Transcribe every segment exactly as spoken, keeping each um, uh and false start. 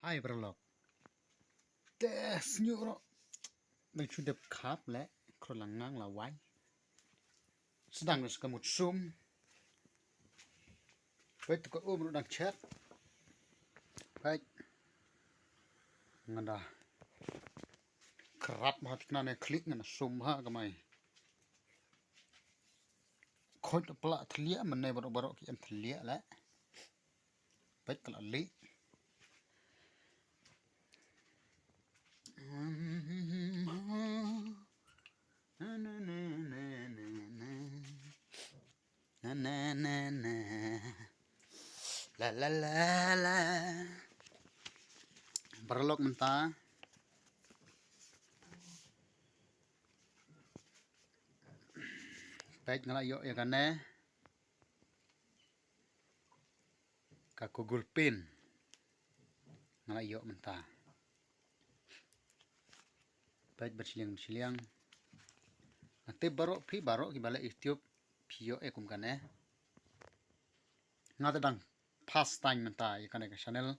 Ai paralok. Te sñiuh ruh. Dang shu dep khap leh, khrot la ngang la wai. Sdang ruh sa ka mut sum. Peit, tu ka um ruh dang chet. Peit. Ngan da khrap ma ha thikna ne khlieh ngan da sum ha kamai. Khot pla thlieh mynne baroh baroh ki em thlieh leh. Peit ka la lieh. Na, na, na, na, na, na. Na, na, na, na. La, la, la, la. Paralok mynta. Peit nga la ïoh ïa kane. Ka Google Pin. Nga la ïoh mynta. Peit bad shiliang bad shiliang. Nga tip baroh phi baroh kiba leh YouTube phi ïoh ïa kum kane. Nga te dang first time mynta ïa kane ka channel.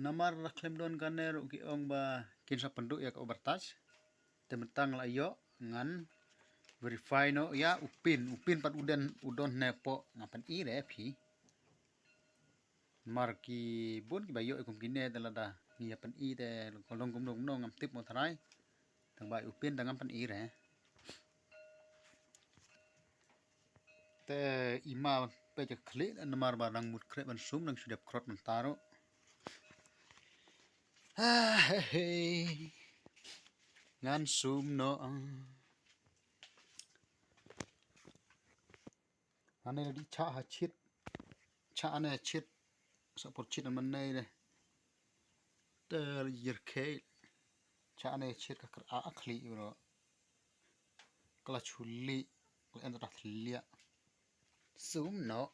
Namar la khlem don kane ruh ki ong ba kin sa pynduh ïa ka overtouch. Te mynta nga la ïoh ngan verify noh ïa u pin, u pin pat u don, u don ne poh, nga pyni re phi. Namar ki bun kiba ïoh kum kine te lada ngi ïa pyni te ka long kumno kumno ngam tip mo tharai. Tang ba u pin te ngam pyni re. Te i ma peit ka khlieh namar ba dang mut khreh ban sum, dang shu dep khrot mynta ruh. Ah, he, he. Ngan sum noh. Ane la dih chah ha chit. Chah ane chit. Sa por chit man ne de. Te la ïir khei. Chah ane chit ka kra a khlieh bro. Ka la chuli, ka la en ta thlieh. Sum noh.